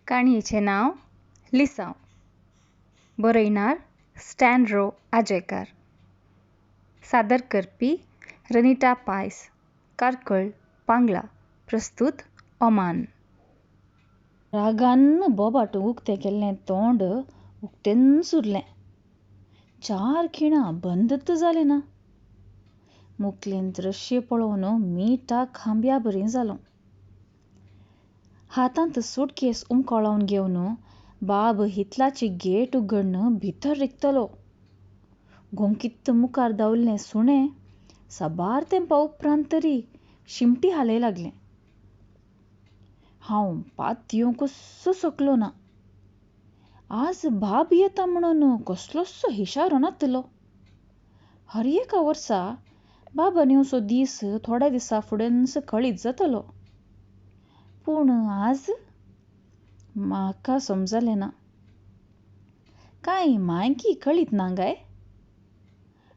काणयेचें नांव लिसांव. बरयणार स्टॅनरो आजेकार. सादर करपी रनिटा पायस, कार्कळ, पांगळा. प्रस्तूत ओमान. रागान बोबाट उक्तें केल्लें तोंड उक्तेंच उरलें. चार खिणां बंदच जालें ना. मुकलें दृश्य पळोवन मिठा खांब्या बरी जालो. हातांत सुटकेस उमकळावन घेवन बाब हितलाची गेट उगडून भितर रिगतलो. गोंकीत मुखार धांवल्लें सुणें साबार तेंपा उपरांत तरी शिमटी हालय लागलें. हांव पातयेवंकच शकलो ना. आज बाब येता म्हणून कसलोसो हिशारो नातलो. हर एका वर्सा बाबान येवचो दीस थोड्या दिसा फुडेंच कळीत जातलो. पूण आज म्हाका समजलें ना. कांय मायकी कळीत ना गाय?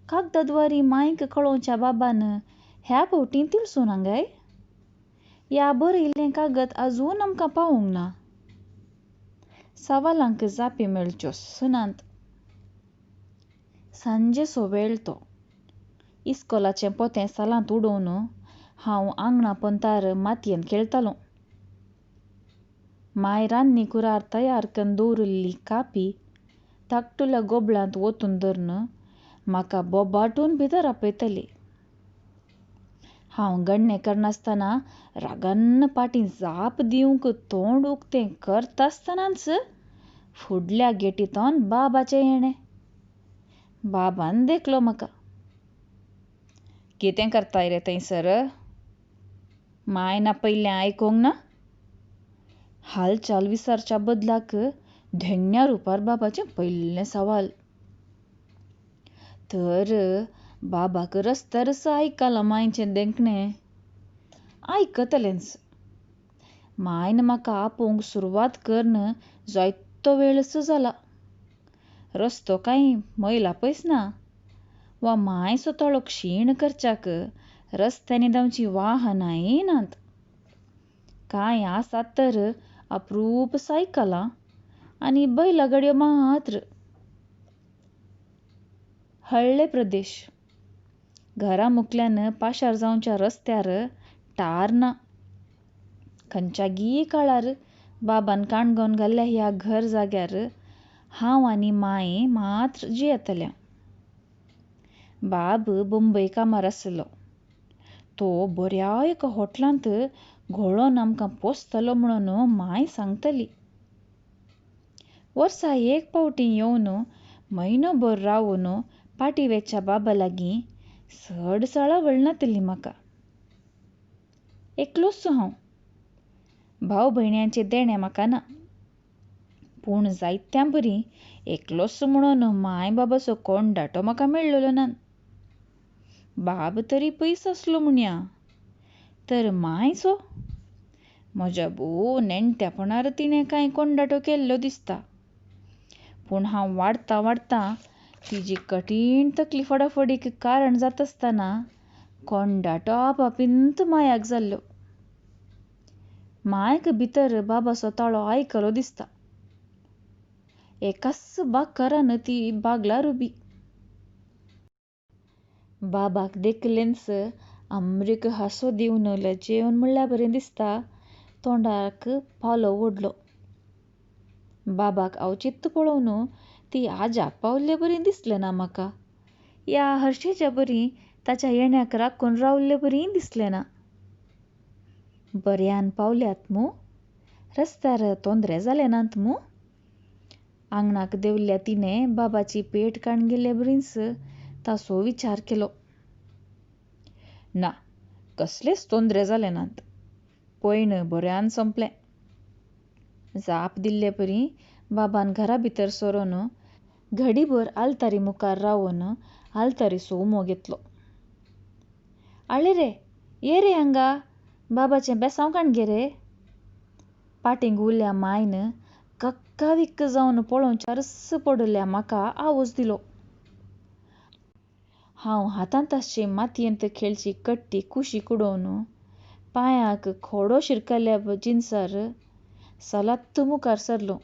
कागदाद्वारी मायक कळोवच्या बाबान ह्या फावटी तिळसूं ना गाय? ह्या बरयल्लें कागद अजून आमकां पावूंक ना. सवालांक जापी मेळच्योच नात. सांजेचो वेळ तो. इस्कोलाचें पोतें सालांत उडोवन हांव आंगणा पोंतार मातयेंत खेळटालों. माय रान्नी कुरार तयार करून दवरिल्ली कापी धाकटुल्या गोबळांत ओतून धरून म्हाका बोबाटून भितर आपयताली. हांव गण्णें करनासतना रागान पाटी जाप दिवंक तोंड उक्तें करतासतनाच फुडल्या गेटींतल्यान बाबाचें येणें. बाबान देखलो म्हाका. कितें करताय रे थंयसर? मायन आपयल्लें आयकूंक ना? हालचाल विसरच्या बदलाक धेंगण्या रुपार बाबाचें पयलें सवाल. तर बाबाक रस्त्यारच आयकलां मांयचें देखणें. आयकतलेंच. मायन म्हाका आपोवंक सुरवात करून जायतो वेळच जाला. रस्तो कांय मैला पयस ना वा मांयचो ताळो क्षीण करच्याक रस्त्यांनी धांवचीं वाहनांय नात. कांय आसात तर अप्रूप सायकलां आनी बैलागाडयो मात्र. हळ्ळे प्रदेश. घरा मुखल्यान पाशार जावच्या रस्त्यार टार ना. खंयच्यागी काळार बाबान काणगोन घाल्ल्या ह्या घर जाग्यार हांव आनी मांय मात्र जियेतल्या. बाब बंबय कामार आसलो. तो बऱ्या एका हॉटलांत घोळोन आमकां पोसतलो म्हणून मांय सांगतली. वर्सा एक फावटी येवन म्हयनोभर रावन पाटी वेच्या बाबा लागीं चड साळावळ नातली म्हाका. एकलोच हांव. भाव भयण्यांचें देणें म्हाका ना. पूण जायत्या बरी एकलोच म्हणून मांय बाबाचो कोंडाटो म्हाका मेळ्ळलो ना. बाब तरी पयस आसलो म्हणया, तर मांयचो म्हज्या भोव नेणट्यापणार तिणें कांय कोंडाटो केल्लो दिसता. पूण हांव वाडता वाडता तिजी कठीण तकली फडाफडीक कारण जाता आसतना कोंडाटो आपापींत मायाक जाल्लो. मायक भितर बाबाचो ताळो आयकलो दिसता. एकाच बाकारान ती बागलार उबी. बाबाक देखलेंच अमरीक हांसो दिवन लजेवन म्हणल्या बरें दिसता तोंडाक पालो ओडलो. बाबाक अवचित्त पळोवन ती आजाप पावल्ले बरी दिसलें ना म्हाका. या हरशीच्या बरी ताच्या येण्याक राखून रावल्ले बरी दिसलें ना. बऱ्यान पावल्यात मू? रस्त्यार तोंदरे जाले नात मू? आंगणाक देंवल्ल्या तिणें बाबाची पेट काडून गेल्ले बरीच ताचो विचार केलो. ना, कसलेच तोंदरे जाले नात. पयण बऱ्यान सोंपलें. जाप दिल्ले परी बाबान घरा भितर सरून घडीभर आल्तारी मुखार रावन आल्तारीचो उमो घेतलो. आळे रे, ये रे हांगा, बाबाचें बेसांव काण गे रे. पाटीं घुंवल्ल्या मांयन कक्काविक्क जावन पळोवच्यारच पडिल्ल्या म्हाका आवाज दिलो. हांव हातांत आसची मातयेंत खेळची कट्टी कुशीक उडोवन पांयाक खोडो शिरकल्ल्या जिन्सार सालात्त मुखार सरलो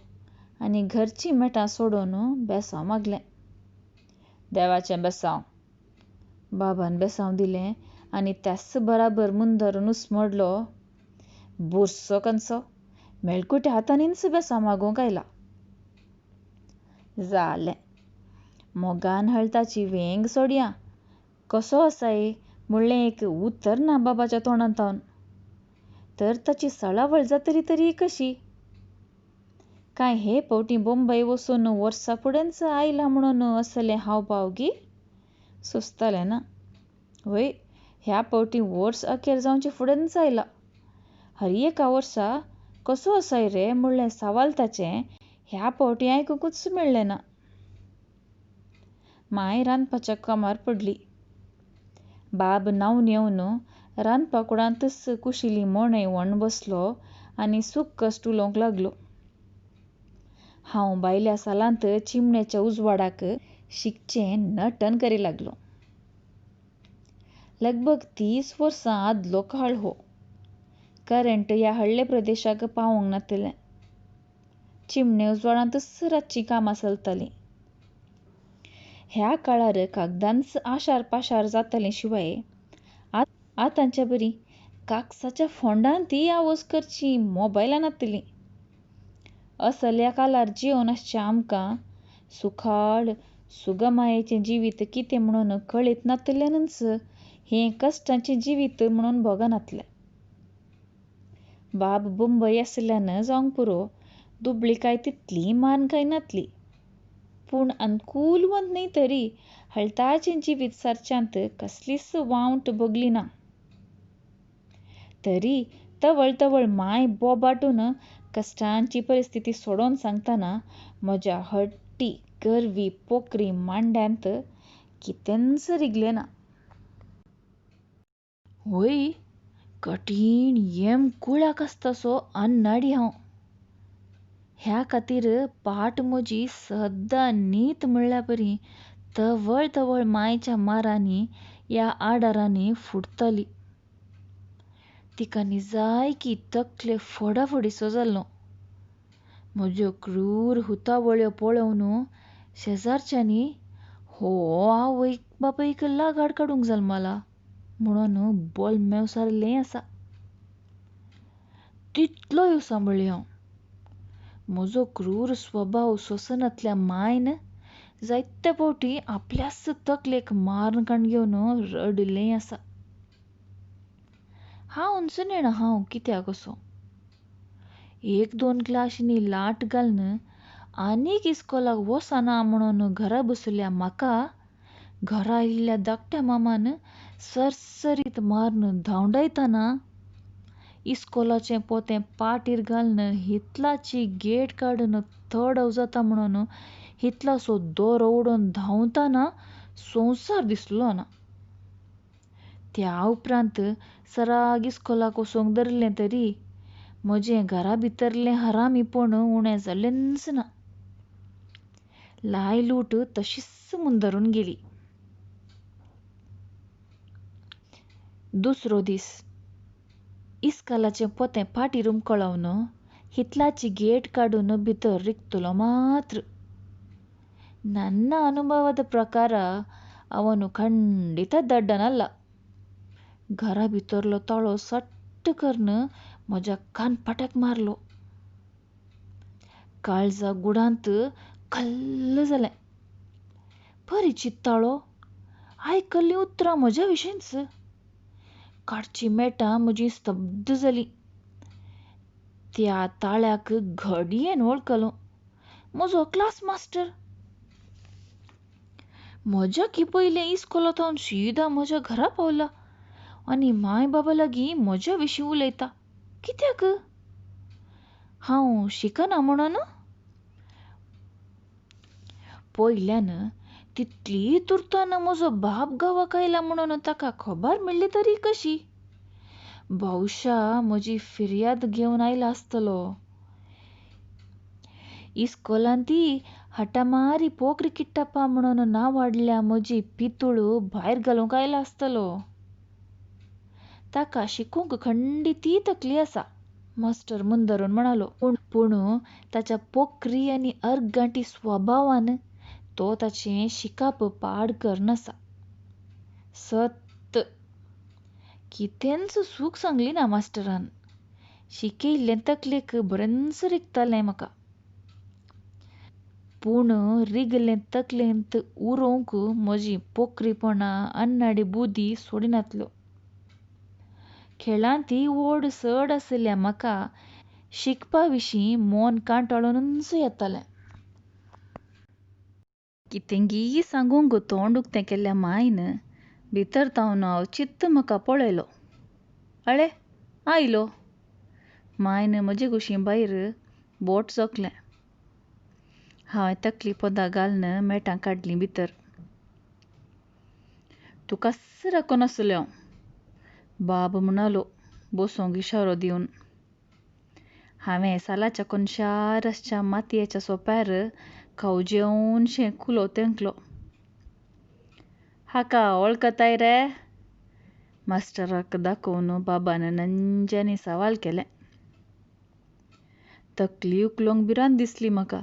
आनी घरचीं मेटां सोडोवन बेसांव मागलें. देवाचें बेसांव. बाबान बेसांव दिलें आनी त्याच बराबर मुंदरून उस्मडलो, बुरसो कंसो, मेळकुट्या हातांनीच बेसांव मागूंक आयला. जालें, मोगान हळताची वेंग सोडया, कसो आसाय म्हणलें एक उतर ना बाबाच्या तोंडांतावन. तर ताची सळावळ जातली तरी कशी? काय हे फावटी बोंबय वचून वर्सा फुडेंच आयला म्हणून असलें हावभाव गी? सोंसतलें ना. वय, ह्या फावटी वर्स अखेर जावचे फुडेंच आयला. हर एका वर्सा कसो आसाय रे म्हणलें सवाल ताचें ह्या फावटी आयकुंकूच मेळ्ळें ना. मांय रांदपाच्या कामार पडली. बाब न्हांवन येवन रांदपा कुडांतच कुशिली मणय वण बसलो आनी सूख कश्ट उलोवंक लागलो. हांव भायल्या सालांत चिमणेच्या उजवाडाक शिकचें नटन करी लागलो. लगभग 30 वर्सां आदलो काळ हो. करंट ह्या हळ्ळे प्रदेशाक पावोंक नातलें. चिमणे उजवाडांतच रातचीं कामां चलतालीं. ह्या काळार कागदांच आशार पाशार जातालें शिवाय आतांच्या बरी कागसाच्या फोंडांत आवज करची मोबायलां नातलीं. असल्या काळार जिवन आसचें आमकां सुखाळ सुगमायेचें जिवीत कितें म्हणून कळीत नातल्यानच हें कश्टांचें जिवीत म्हणून भोगनातलें. बाब बोंबय आशिल्ल्यान जावंक पुरो, दुबळी काय तितली मार्न खायनातली. पूण अनुकूलवंत न्हय तरी हळताचें जिवीत सारच्यांत कसलीच वावट भोगली ना. तरी तवळ तवळ मांय बोबाटून कश्टांची परिस्थिती सोडोवन सांगतना म्हज्या हट्टी गर्वी पोकरी मांड्यांत कितेंच रिगलें ना. वय, कठीण येम कुळाक आसतासो अन्नाडी हांव. ह्या खातीर पाट म्हजी सद्दां नीत म्हणल्या परी तवळ तवळ मांयच्या मारांनी या आडारांनी फुटताली. तिका निजायकी तकले फोडाफोडीसो जाल्लो. म्हज्यो क्रूर हुतावळ्यो पळोवन शेजारच्यांनी हो आवयक बापायक लागाड काडूंक जल्मला म्हणून बोलमेव सारलें आसा. तितलोय सांबाळ्ळी हांव. म्हजो क्रूर स्वभाव सोंसनातल्या मांयन जायते फावटी आपल्याच तकलेक मार्न काण घेवन रडलें आसा. हांवच नेणा हांव कित्याक असो. एक दोन क्लाशींनी लाट घालून आनीक इस्कोलाक वचना म्हणून घरा बशिल्ल्या म्हाका घरा आयिल्ल्या धाकट्या मामान सरसरीत मारून धांवडायतना इस्कोलाचें पोतें पाटीर घालून हितलाची गेट काडून थोडो जाता म्हणून हितलाचो दोरो उडोवन धांवतना संवसार दिसलो ना. त्या उपरांत सराग इस्कोलाक वचोंक धरलें तरी म्हजें घरा भितरलें हरामीपण उणें जालेंच ना. लाय लूट तशीच मुंदरून गेली. दुसरो दीस इस्कालाचें पोतें पाटीर उमकळावन हितलाची गेट काडून भितर रिगतलो मात्र ನನ್ನ ಅನುಭವದ ಪ್ರಕಾರ ಅವನು ಖಂಡಿತ ದಡ್ಡನಲ್ಲ. घरा भितरलो ताळो सट्ट करून म्हज्या कानपाट्याक मारलो. काळजा गुडांत कल्ल जालें. परिचीत ताळो, आयकल्लीं उतरां म्हज्या विशींच. काडची मेटां म्हजी स्तब्ध जाली. त्या ताळ्याक घडयेन वळखलो, म्हजो क्लास मास्टर. म्हज्या की पयलें इस्कोलांत सीधा म्हज्या घरा पावला आनी माय बाबा लागीं म्हज्या विशीं उलयता. कित्याक? हांव शिकना म्हणून? पयल्यान तितली तुर्तान म्हजो बाप गांवाक आयला म्हणून ताका खबर मेळ्ळी तरी कशी? बहुशा म्हजी फिर्याद घेवन आयला आसतलो. इस्कोलांत हटामारी पोकरी किट्टप्पा म्हणून नांव वाडल्या म्हजी पितूळ भायर घालूंक आयला आसतलो. ताका शिकूंक खंडिती तकली आसा. मास्टर मुंदरून म्हणालो. पूण ताच्या पोकरी आनी अर्गांटी स्वभावान तो ताचें शिकाप पाड करनासा. सत कितेंच सूख सांगली ना मास्टरान. शिकयिल्लें तकलेक बरेंच रिगतालें म्हाका. पूण रिगलें तकलेंत उरोवंक म्हजी पोकरीपणां अन्नाडी बुद्दी सोडिनातल्यो. खेळांत ओड चड आशिल्ल्या म्हाका शिकपा विशीं मन कांटाळूनच येतालें. कितेंगी सांगूंक तोंड उक्तें केल्ल्या मायन भितर तावन अवचित्त म्हाका पळयलो. अळे आयलो. मायन म्हजे कुशीन भायर बोट जोखलें. हांवें तकली पोंदा घालून मेटां काडलीं भितर. तुकाच राखून आसलें हांव, बाब म्हणालो बसूंक इशारो दिवन. हांवें सालाच्या कोनशार आसच्या मातयेच्या सोप्यार खावजेवनशें कुलो तेंकलो. हाका वळखताय रे? मास्टराक दाखोवन बाबान नंज्यांनी सवाल केलें. तकली उखलोंक भिरांत दिसली म्हाका.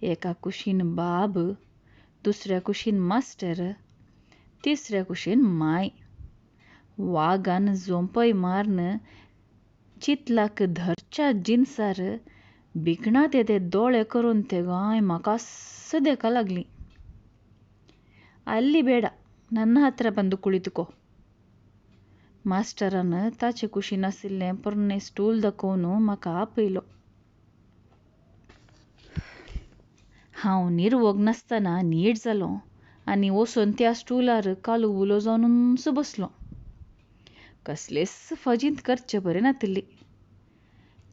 एका कुशीन बाब, दुसऱ्या कुशीन मास्टर, तिसऱ्या कुशीन माय. वागान झोंपय मारून चितलाक धरच्या जिनसार भिकणां ते दोळे करून तेगांय म्हाकाच देखा लागली. ಅಲ್ಲಿ ಬೇಡ, ನನ್ನ ಹತ್ತಿರ ಬಂದು ಕುಳಿತುಕೋ. मास्टरान ताचे कुशीन आशिल्लें पोरणें स्टूल दाखोवन म्हाका आपयलो. हांव निर्वोग नासतना नीट जालो आनी वचून त्या स्टुलार कालू उलो जावनूच बसलो. कसलेच फजींत करचे बरें नातिल्ली.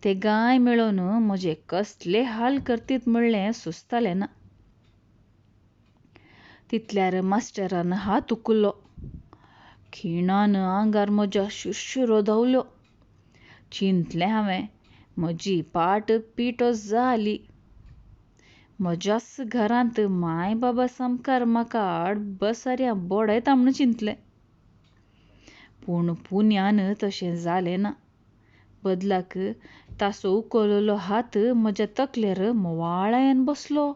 तेगांय मेळोवन म्हजे कसले हाल करतीत म्हणलें सुचतालें ना. तितल्यार मास्टरान हात उखल्लो. खिणान आंगार म्हज्या शिरशिरो धांवल्यो. चिंतलें हांवें म्हजी पाट पिटो जाली. म्हज्याच घरांत माय बाबा सामकार म्हाका आडबसाऱ्यां बडयता म्हूण चिंतलें. पूण पुण्यान तशें जालें ना. बदलाक ताचो उखललो हात म्हज्या तकलेर मोवाळायेन बसलो.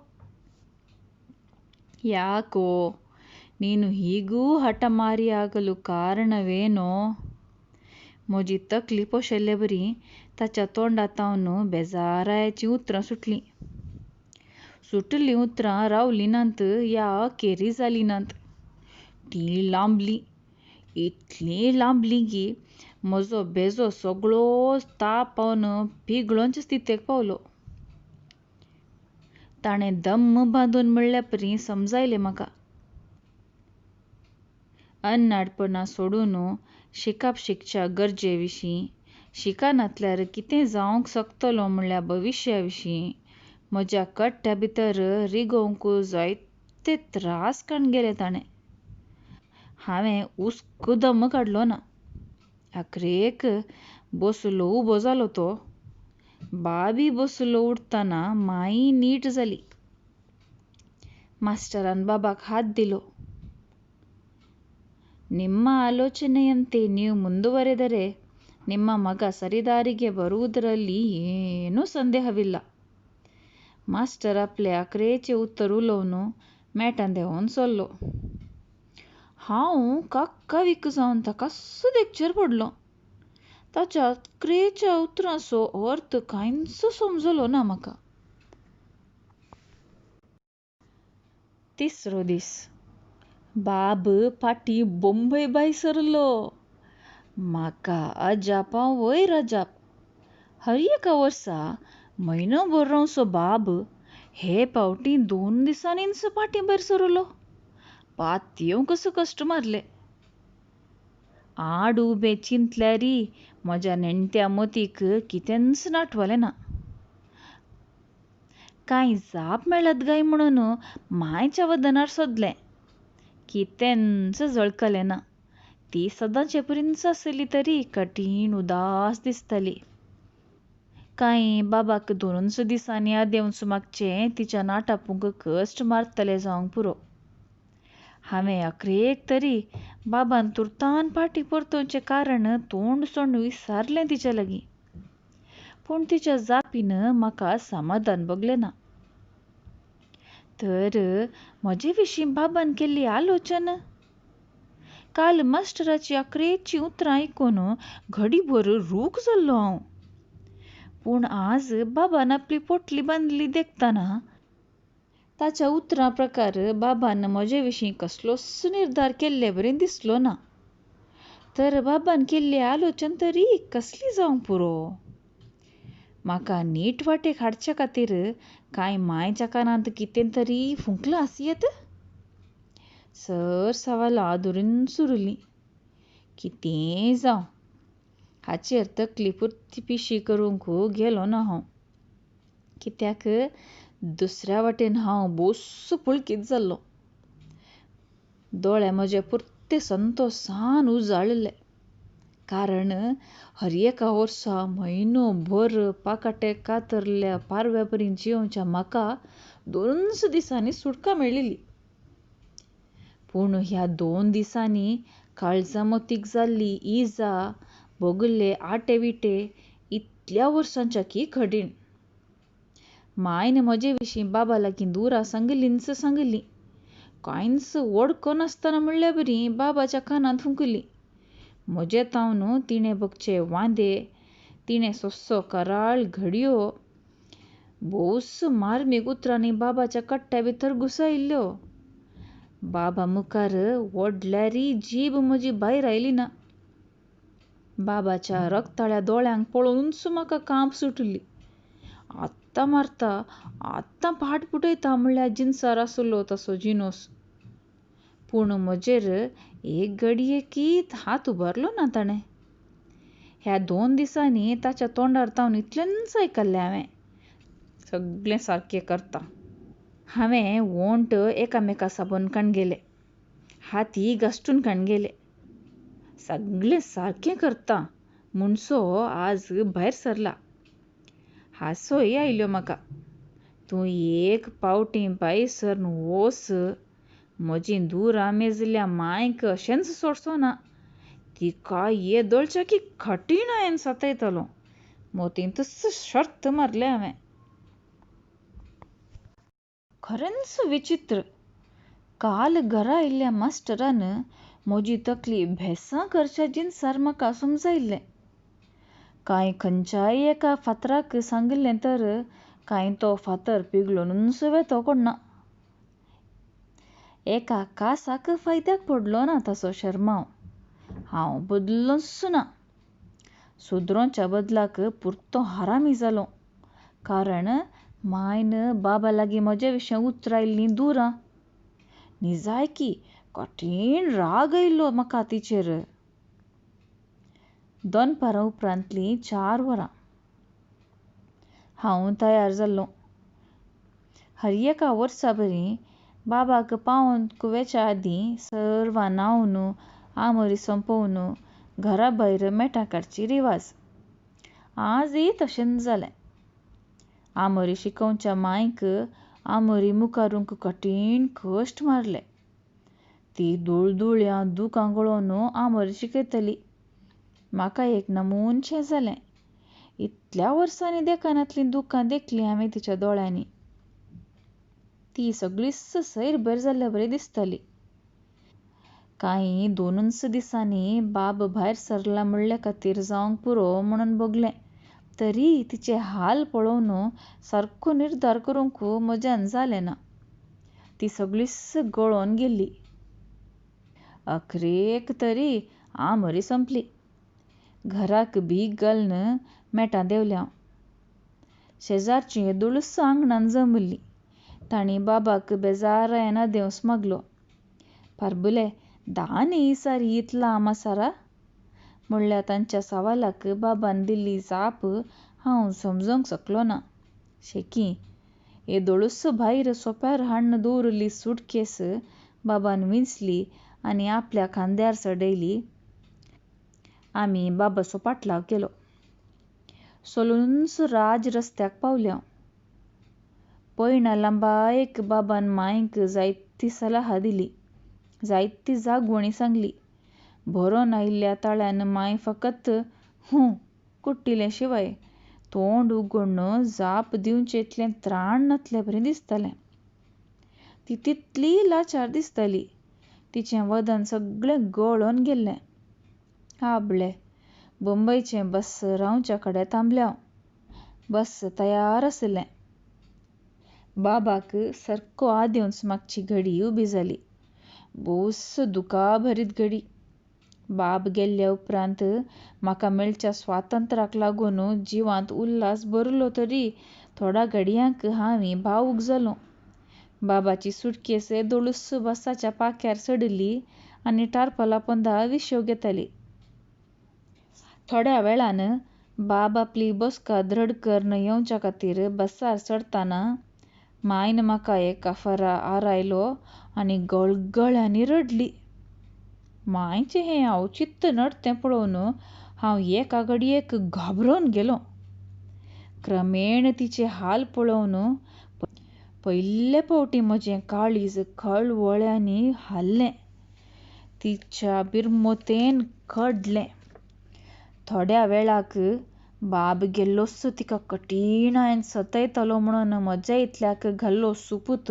ಯಾಕೋ ನೀನು ಹೀಗೂ ಹಠಮಾರಿಯಾಗಲು ಕಾರಣವೇನೋ? म्हजी तकली पोशेल्ले बरी ताच्या तोंडांत बेजारायेचीं उतरां सुटलीं. सुटिल्लीं उतरां रावलीं नात या अखेरी जालीं नात. तीं लांबलीं, इतलीं लांबलीं की म्हजो बेजो सगळो ताप पावन पिगळोनचे स्थितेक पावलो. ताणें दम्म बांदून म्हणल्या परी समजायलें म्हाका. अन्नाडपणां सोडून शिकप शिकच्या गरजे विशीं, शिकनातल्यार कितें जावंक शकतलो म्हणल्या भविश्या विशीं म्हज्या कट्ट्या भितर रिगोवंक जायते त्रास काडून गेले ताणें. हांवें हुस्को दम काडलो ना. अखरेक बसलो उबो जालो तो. बाबी बसलो उठतना माई नीट जाली. मास्टरान बाबाक हात दिलो. ನಿಮ್ಮ ಆಲೋಚನೆಯಂತೆ ನೀವು ಮುಂದುವರೆದರೆ ನಿಮ್ಮ ಮಗ ಸರಿದಾರಿಗೆ ಬರುವುದರಲ್ಲಿ ಏನೂ ಸಂದೇಹವಿಲ್ಲ. मास्टर आपले आखरेचें उत्तर उलोवन मेटान देंवोन चल्लो. हांव काकावीक जावन ताकाच देखचेर पडलो. ताच्या आखरेच्या उतरांचो अर्थ कांयच समजलो ना म्हाका. तिसरो दीस. बाब फाटीं बोंबय भायर सरलो. म्हाका अजापां वयर अजाप. हर एका वर्सा म्हयनो भर रावचो बाब हे फावटी 2 दिसांनीच फाटीं भायर सरलो. पातयेवंकच कश्ट मारले. आड उबें चिंतल्यारय म्हज्या नेणट्या मतीक कितेंच नाटवलें ना. कांय जाप मेळत काय म्हणून मांयच्या वदनार सोदलें. कितेंच झळकलें ना. ती सदांचे परींच आसली तरी कठीण उदास दिसताली. कांय बाबाक 2 दिसांनी आदेवच मागचें तिच्या नाटापूंक कश्ट मारतलें जावंक पुरो. हांवें अखरेक तरी बाबान तुर्तान फाटीं परतुवचें कारण तोंड सोंड विचारलें तिच्या लागीं. पूण तिच्या जापीन म्हाका समाधान भोगलें ना. तर म्हजे विशीं बाबान केल्ली आलोचन? काल मास्टराची अकरेचीं उतरां आयकून घडीभर रूख जाल्लो हांव. पूण आज बाबान आपली पोटली बांदली देखतना ताच्या उतरां प्रकार बाबान म्हजे विशीं कसलोच निर्धार केल्ले बरी दिसलो ना. तर बाबान केल्ली आलोचन तरी कसली जावंक पुरो? म्हाका नीट वाटेक हाडच्या खातीर कांय मांयच्या कानांत कितें तरी फुंकलां आसयेत? सर सवालां अधुरींच उरलीं. कितेंय जावं, हाचेर तकली पुरती पिशी करूंक गेलो ना हांव. कित्याक दुसऱ्या वाटेन हांव भोवच पुळकीत जाल्लो. दोळे म्हजे पुरते संतोसान उजाळिल्ले. कारण हर एका वर्सा म्हयनो भर पाकाटे कातरल्या पारव्या बरी जियोवच्या म्हाका 2 दिसांनी सुटका मेळिल्ली. पूण ह्या 2 दिसांनी काळजामतीक जाल्ली इजा, भोगिल्ले आटे विटे इतल्या वर्सांच्या की कठीण. मायन म्हजे विशीं बाबा लागीं दुरां सांगिल्लींच सांगिल्लीं. कांयच वडकनासतना म्हणल्या बरी बाबाच्या कानांत फुंकली. म्हजे तावन तिणें भोगचे वांदे, तिणें सोंसचो कराळ घडयो भोवच मार्मीक उतरांनी बाबाच्या कट्ट्या भितर घुसायिल्ल्यो. बाबा मुखार ओडल्यारय जीब म्हजी भायर आयली ना. बाबाच्या रगताळ्या दोळ्यांक पळोवनूच म्हाका कांप सुटिल्ली. आत्तां मारता, आत्तां पाट पुटयता म्हणल्यार जिनसार आसलो तसो जिनोस. पूण म्हजेर एक घडयेकीत हात उबारलो ना ताणें. ह्या 2 दिसांनी ताच्या तोंडार तावन इतलेंच आयकल्लें हांवें, सगळें सारकें करता. हांवें ओंठ एकामेका साबून कणगेले, हाती घासटून कणगेले. सगळें सारकें करता म्हणसो आज भायर सरला. हांसोय आयल्यो म्हाका. तूं एक पावटी भायर सरन वोस, म्हजीं दुरां मेजल्या मांयक अशेंच सोडचो ना. तिका येदोळच्या की कठीण हांवें सातयतलो. मतींतच शर्त मारलें हांवें. खरेंच विचित्र, काल घरा आयिल्ल्या मास्टरान म्हजी तकली भेसां करच्या जिनसार म्हाका समजायिल्लें. कांय खंयच्याय एका फातराक सांगिल्लें तर कांय तो फातर पिगळुनूच वेतो कोण्णा. एका कासाक फायद्याक पडलो ना ताचो शर्मांव. हांव बदल्लोच ना. सुदरोंच्या बदलाक पुरतो हारामी जालो. कारण मायन बाबा लागीं म्हजे विशीं उतरायल्लीं दुरां. निजायकी कठीण राग आयिल्लो म्हाका तिचेर. दनपारां उपरांतलीं 4 वरां. हांव तयार जाल्लों. हर एका वर्सा बरी बाबाक पावोवंक वेच्या आदीं सर्वां न्हावन आमोरी सोंपोवन घरा भायर मेटां काडची रिवाज. आजय तशेंच जालें. आमोरी शिकोवच्या मांयक आमोरी मुखारूंक कठीण कश्ट मारले. ती दुळदुळ्यां दुकां गळोवन आमोरी शिकयतली. म्हाका एक नमूनशें जालें. इतल्या वर्सांनी देखनातलीं दुकां देखलीं हांवें तिच्या दोळ्यांनी. ती सगळीच सैरभैर जाल्ले बरी दिसताली. कांय 2 दिसांनी बाब भायर सरला म्हणले खातीर जावंक पुरो म्हणून भोगलें. तरी तिचे हाल पळोवन सारको निर्धार करूंक म्हज्यान जालें ना. ती सगळीच गळोवन गेल्ली. अखरेक तरी आमोरी सोंपली. घराक भीक घालून मेटां देंवलें हांव. शेजारचीं येदोळूच आंगणान जमिल्लीं. तांणी बाबाक बेजारायन आदेवस मागलो. पारबुले दानी इसारी इतला आमासारा म्हणल्यार तांच्या सवालाक बाबान दिल्ली जाप हांव समजूंक शकलो ना. शेकी येदोळूच भायर सोप्यार हाडून दवरिल्ली सुटकेस बाबान विंचली आनी आपल्या खांद्यार चडयली. आमी बाबाचो पाटलाव केलो. चलूनच राज रस्त्याक पावलें हांव. पयणा लांबायक बाबान मांयक जायती सलाह दिली, जायती जागवणी सांगली. भरोन आयिल्ल्या ताळ्यान मांय फकत हूं कुट्टिले शिवाय तोंड उगडून जाप दिवचें इतलें त्राण नासले बरें दिसतालें. ती तितली लाचार दिसताली. तिचें वदन सगळें गळोन गेल्लें. आबळे, बोंबयचें बस रावच्या कडेन थांबलें हांव. बस तयार आशिल्लें. बाबाक सारको आदेवंस मागची घडी उबी जाली. भोवच दुखाभरीत घडी. बाब गेल्ल्या उपरांत म्हाका मेळच्या स्वातंत्र्याक लागून जिवांत उल्हास भरलो तरी थोड्या घडयांक हांव भावूक जालों. बाबाची सुटकेस येदोळूच बसाच्या पाख्यार चडिल्ली आनी टारपोला पोंदा विशेव घेताली. थोड्या वेळान बाब आपली बसका दृढ करून येवच्या खातीर बसार चडताना मायन म्हाका एका फारा आरायलो आनी गळगळ्यांनी रडली. मांयचें हें अवचित्त नडतें पळोवन हांव एका घडयेक घाबरून गेलों. क्रमेण तिचे हाल पळोवन पयले फावटी म्हजें काळीज कळवळ्यांनी हाल्लें. तिच्या बिरमोतेन कडलें. थोड्या वेळाक बाब गेल्लोच तिका कठीणायेन सतयतालो म्हणून म्हज्या इतल्याक घाल्लो सुपूत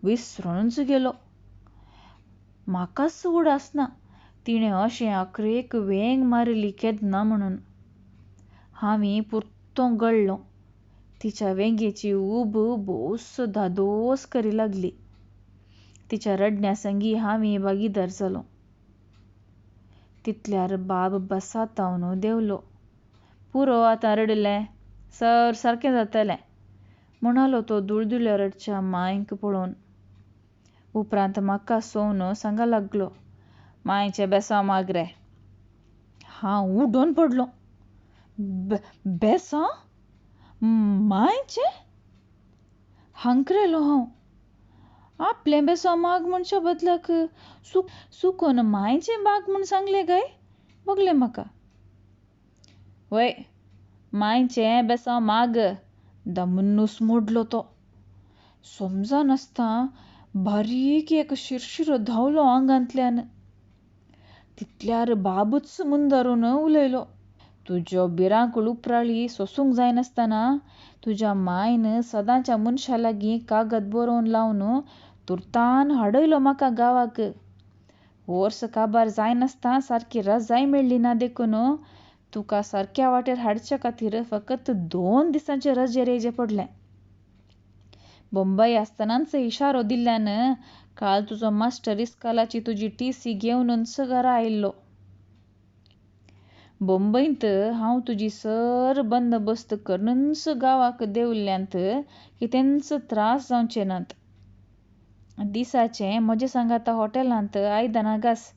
विसरूनच गेलो. म्हाकाच उडास ना तिणें अशें अखरेक वेंग मारिल्ली केन्ना म्हणून. हांवें पुरतो गळ्ळो. तिच्या वेंगेची ऊब भोवच धादोस करी लागली. तिच्या रडण्या संगी हांवें भागीदार जालों. तितल्यार बाब बसातावन देंवलो. पुरो आतां रडलें, सर सारकें जातलें, म्हणालो तो दुळदुळ्या रडच्या मांयक पळोवन. उपरांत म्हाका सोवन सांगा लागलो, मांयचें बेसांव माग रे. हांव उडोन पडलो. बेसांव? मांयचें? हांकरेलो हांव. आपलें बेसांव माग म्हणच्या बदलाक सुकोन मांयचें माग म्हूण सांगलें काय भोगलें म्हाका. वय, मांयचें बेसांव माग, दमनूच मोडलो तो. समजनासतना बारीक एक शिरशिरो धांवलो आंगांतल्यान. तितल्यार बाबूच मुंदारून उलयलो, तुज्यो भिरांकूळ उपराळी सोसूंक जायनासतना तुज्या मांयन सदांच्या मनशा लागीं कागद बरोवन लावन तुर्तान हाडयलो म्हाका गांवाक. वर्स काबार जायनासतना सारकी रजाय मेळ्ळी ना देखून तुका सारक्या वाटेर हाडचे खातीर फकत 2 दिसांचे रजेर येयचें पडलें. बोंबय आसतनाच इशारो दिल्ल्यान काल तुजो मास्टर इस्कोलाची तुजी टीसी घेवनच घरा आयिल्लो. बोंबयंत हांव तुजी सर बंदोबस्त करूनच गांवाक देंवल्ल्यांत कितेंच त्रास जावचे नात. दिसाचें म्हजे सांगाता हॉटेलांत आयदनां घास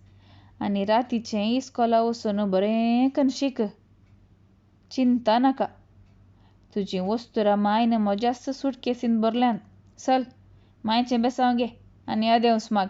आनी रातीचें इस्कोला वचून बरें कन्न शीक. चिंता नाका. तुजीं वस्तुरां मांयन म्हज्याच सुटकेसीन भरल्यान. चल, मांयचें बेसांव घे आनी आदेवस माग.